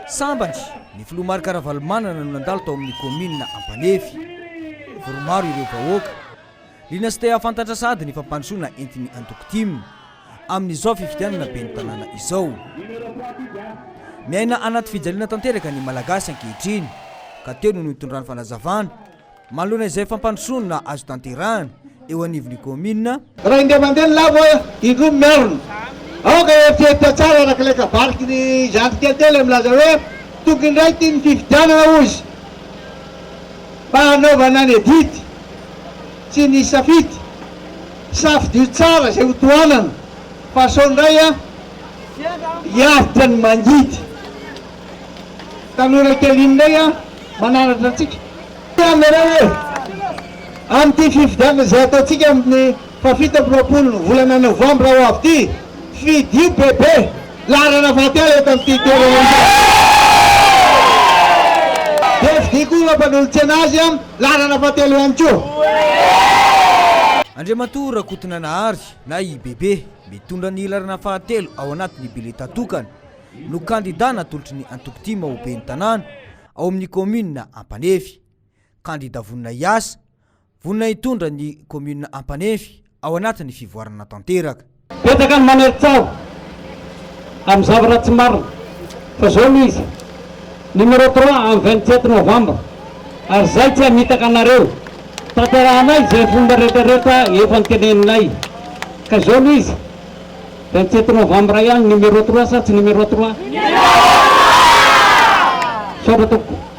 Sambany, ny filoha Marc Ravalomanana no nandalo tao amin'ny kaominina Ampanefy. Vory maro ireo vahoaka. Liana sy te hahafantatra sahady ny fampandrosoana entin'ny antoko tim amin'izao fifidianana ben'ny tanàna izao. Miaina anaty fijaliana tanteraka ny Malagasy ankehitriny ka teo no nitondrany fanazavana Manoloana izay fampandrosoana azo tanterahana eo anivon'ny kaominina, Raha indray mandeha ny lavo indroa miarina. Aoka hieritreritra tsara araka ilay kabariky ny zandry kely teo ilay milaza hoe tonga indray ity ny fifidianana hozy mba hanaovana ny adidy sy ny safidy. Safidio tsara izay ho tohanana fa sao indray hiaritra ny mangidy. Tanora kely iny indray mananatra antsika. Aminareo hoe, amin'ity fifidianana izay ataontsika amin'ny fahafito amby 20 ny volana novambra ho avy ity, fidio bebe, laharana fahatelo eto amin'ity toerana ity. Dia fidio koa ireo mpanolotsaina azy, laharana fahatelo ihany koa. Andriamatoa Rakotonanahary na i Bebe, mitondra ny laharana fahatelo ao anatin'ny bileta tokana, no kandida natolotry ny antoko tim ho ben'ny tanàna ao amin'ny kaominina Ampanefy. Kandida vonona hiasa, vonona hitondra ny kaominina Ampanefy ao anatin'ny fivoarana tanteraka. Betsaka ny manery tsaho amin'ny zavatra tsy marina fa zao no izy, numéro trois amin'ny 27 novembre ary zay tsy hamitaka anareo, tanterahanay izay fomba retraretra efa noteneninay ka zao no izy, 27 novembre ihany numéro trois sa tsy numéro trois? Misaotra tompoko.